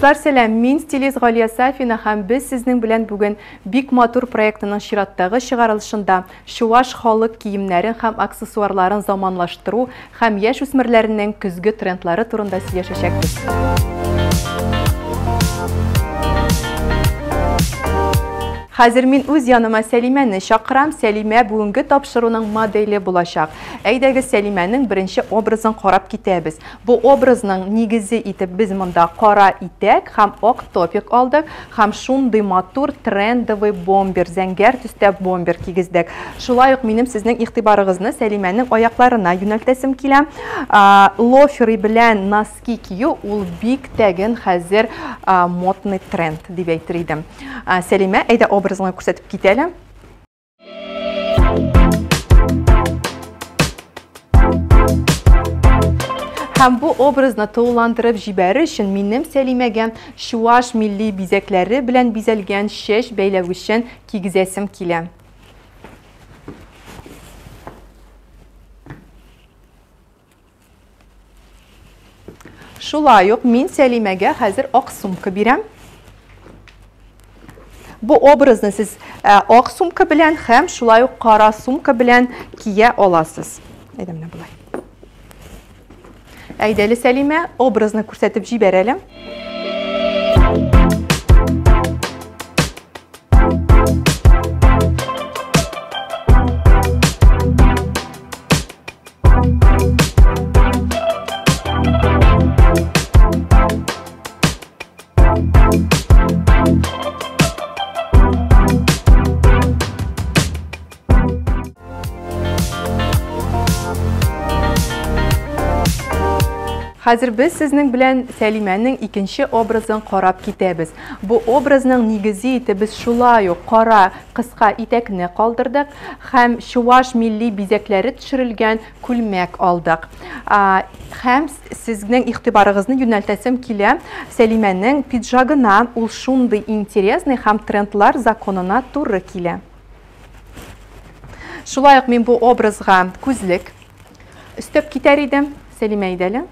Дуслар, сәлам! Мин стилист Галия Сафина һәм без сезнең белән бүген бик матур проектының чираттагы чыгарылышында чуваш халык киемнәрен һәм аксессуарларын заманлаштыру һәм яшь үсмерләренең көзге трендлары турында сөйләшәчәкбез. Хәзер мин үз яныма Сәлимәне чакырам. Сәлимә бүгенге тапшыруның моделе булачак. Әйдәгез, Сәлимәнең беренче образын карап китәбез. Бу образның нигезе итеп без монда кара итәк һәм ак топик алдык һәм шундый матур трендовый бомбер, зәңгәр төстә бомбер кигездек. Шулай ук минем сезнең игътибарыгызны Сәлимәнең аякларына юнәлтәсем килә. Лоферы белән носки кию ул бик тәген хәзер модный тренд дип әйтер идем. Сәлимә, әйдә образыңны күрсәтеп кит әле. Һәм бу образны тулыландырып җибәрер өчен минем Сәлимәгә чуваш милли бизәкләре белән бизәлгән чәч бәйләвечен кигезәсем килә. Шулай ук мин Сәлимәгә хәзер ак сумка бирәм. Бу образны сез ак сумка белән һәм шулай ук кара сумка белән кия аласыз. Әйдә менә болай. Әйдә әле, Сәлимә, образны күрсәтеп җибәр әле. Хәзер без сезнең белән Сәлимәнең икенче образын карап китәбез. Бу образның нигезе итеп без шулай ук кара кыска итәкне калдырдык һәм чуваш милли бизәкләре төшерелгән күлмәк алдык. Һәм сезнең игътибарыгызны юнәлтәсем килә Сәлимәнең пиджагына, ул шундый интересный һәм трендлар законына туры килә. Шулай ук мин бу образга күзлек өстәп китәр идем. Сәлимә, әйдә әле.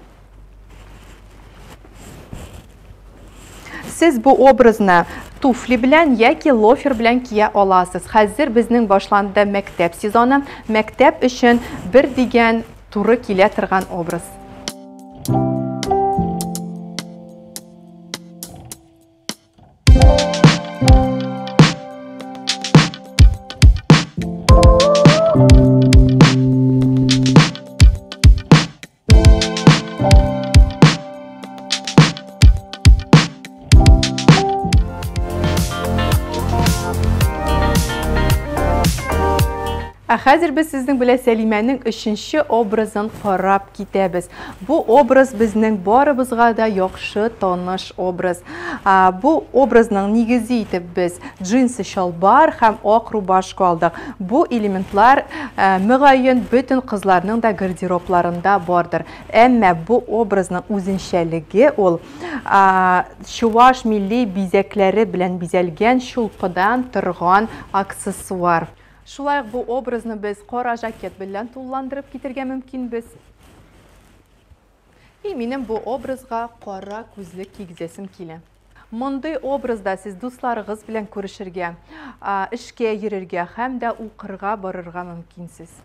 Сез бу образны туфли белән яки лофер белән кия аласыз. Хәзер безнең башланды мәктәп сезоны. Мәктәп өчен бер дигән туры килә торган образ. Ә хәзер без сезнең белән Сәлимәнең өченче образын карап китәбез. Бу образ безнең барыбызга да яхшы таныш образ. Бу образның нигезе итеп без джинсы чалбар һәм ак рубашка алдык. Бу элементлар мөгаен бөтен кызларның да гардеробларында бардыр. Әмма бу образның үзенчәлеге ул чуваш милли бизәкләре белән бизәлгән чулпыдан торган аксессуар. Шулай ук бу образны без кара жакет белән тулыландырып китергә мөмкинбез. И минем бу образга кара күзлек кигезәсем килә. Мондый образда сез дусларыгыз белән күрешергә, эшкә йөрергә һәм дә укырга барырга мөмкинсез.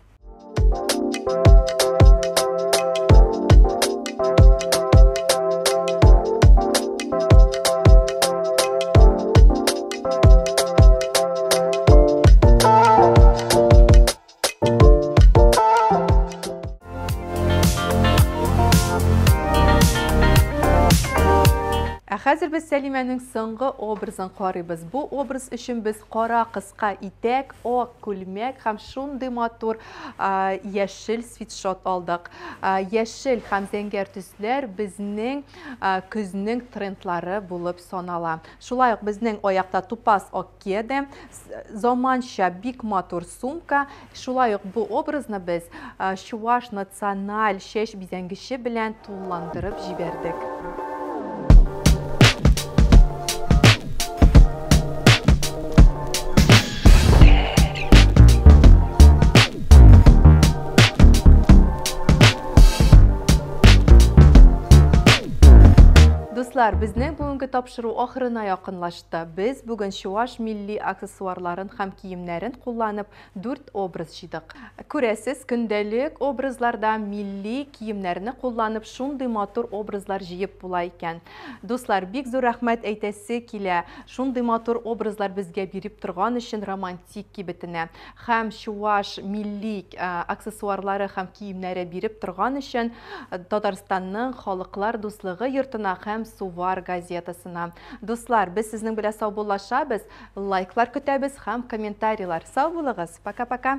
Ә хәзер без Сәлимәнең соңгы образын карыйбыз. Бу образ өчен без кара кыска итәк, ак күлмәк һәм шундый матур яшел свитшот алдык. Яшел һәм зәңгәр төсләр безнең көзнең трендлары булып санала. Шулай ук безнең аякта тупас ак кеды, заманча бик матур сумка. Шулай ук бу образны без чуваш националь чәч бизәнгече белән тулыландырып җибәрдек. Дуслар, безнең бүгенге тапшыру ахырына якынлашты. Без бүген чуаш милли аксессуарларын һәм киемнәрен кулланып дүрт образ җыйдык. Күрәсез, көндәлек образларда милли киемнәрне кулланып шундый матур образлар җыеп була икән. Дуслар, бик зур рәхмәт әйтәсе килә, шундый матур образлар безгә биреп торган өчен Романтик кибетенә һәм чуаш милли аксессуарлары һәм киемнәре биреп торган өчен Татарстанның Халыклар дуслыгы йортына һәм Сувар газетасына. Дуслар, без сезнең белән саубуллашабыз, лайклар көтәбез һәм комментарийлар. Сау булыгыз, пока-пока!